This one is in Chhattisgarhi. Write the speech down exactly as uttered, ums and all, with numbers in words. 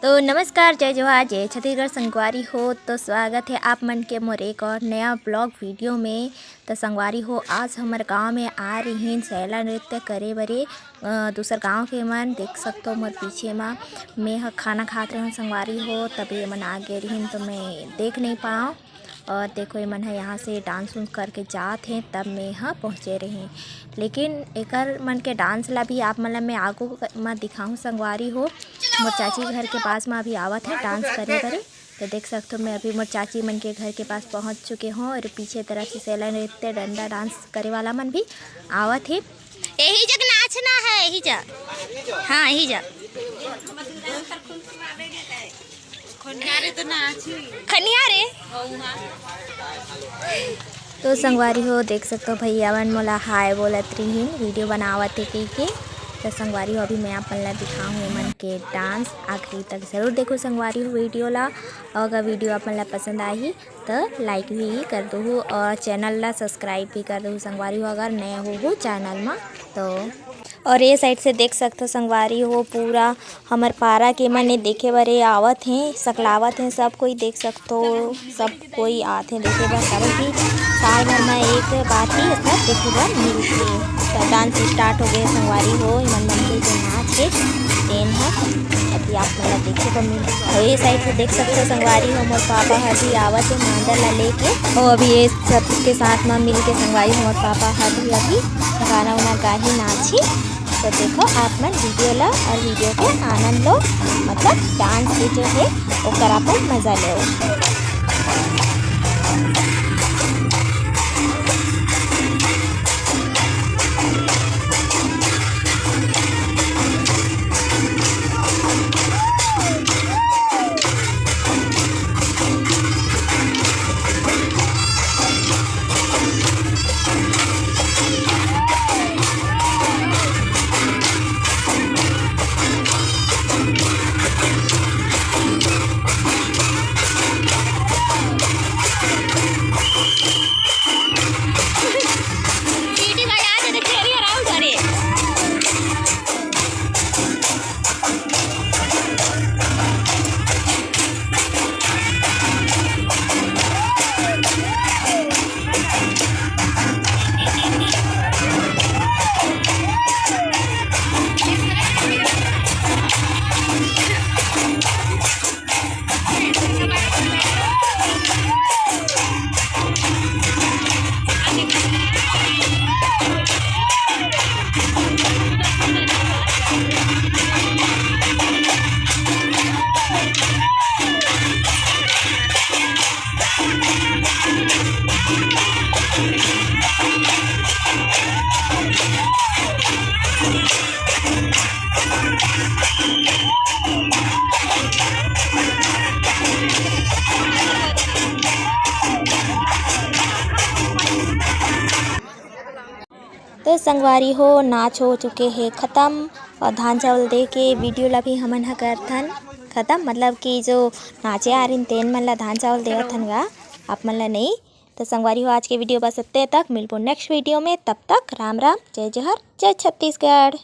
तो नमस्कार, जय जोहार, जय छत्तीसगढ़ संगवारी हो। तो स्वागत है आप मन के मोर एक और नया ब्लॉग वीडियो में। तो संगवारी हो, आज हमर गांव में आ रहीन सैला नृत्य करे बरे, अ, दूसर गांव के मन। देख सकथो मोर पीछे मा, मैं ह खाना खात रहूँ संगवारी हो, तभी ये मन आ गे रहीन, तो मैं देख नहीं पाऊँ। और देखो, ये मन ह यहाँ से डांस उन्स करके जात हे, तब मैं ह पहुँचे रही। लेकिन एकर मन के डांस ला भी आप मन ला मैं आगू म दिखाऊँ संगवारी हो। मोर चाची घर के पास म अभी आवत हे डांस करे बरे। तो देख सकथो, मैं अभी मोर चाची मन के घर के पास पहुँच चुके हों और पीछे तरफ से सैला नृत्य डंडा डांस करे वाला मन भी आवत हे। यही जग नाचना है, यही जग। हाँ, यही जग। खनिया रे। तो संगवारी हो, देख सकथो, भैया मन मोला हाय बोलत रहीन, वीडियो बनावत हे कहिके। तो संगवारी हो, अभी मैं आप मन ला दिखाहूँ एमन के डांस, आखिरी तक जरूर देखो संगवारी हो वीडियो ला। और अगर वीडियो आप मन ला पसंद आही तो लाइक भी कर दूहू और चैनल ला सब्सक्राइब भी कर दूहू संगवारी हो, अगर नए हो हो चैनल मा तो। और ये साइड से देख सकथो संगवारी हो, पूरा हमर पारा के मन देखे बर ये आवत हे, सकलावत हे। सब कोई देख सकथो, सब कोई आथे देखे बर, काबर कि साल भर में एक बार ही सब देखे बर मिलथे। तो डांस स्टार्ट हो गए संगवारी हो, एमन मन के जो नाच हे तेन ह अभी आप मन ला देखे बर मिल। और ये साइड से देख सकथो संगवारी हो, मोर पापा हर भी आवत हे मांदर ला लेके। और अभी ये सबके साथ में मिल के संगवारी हो, मोर पापा हर भी अभी गाना उना गाही, नाचही। तो देखो आप मन वीडियो ला और वीडियो के आनंद लो, मतलब डांस के जो है ओकर अपन मजा लो। सीटी बजा दे तो खेली आराम करे। तो संगवारी हो, नाच हो चुके हे खतम और धान चावल दे के वीडियो ला भी हमन ह करथन खतम, मतलब कि जो नाचे आ रहिन तेन मन ला धान चावल देवत हन गा, आप मन ला नहीं। तो संगवारी हो, आज के वीडियो बस इतने तक, मिलबो नेक्स्ट वीडियो में, तब तक राम राम, जय जोहार, जय छत्तीसगढ़।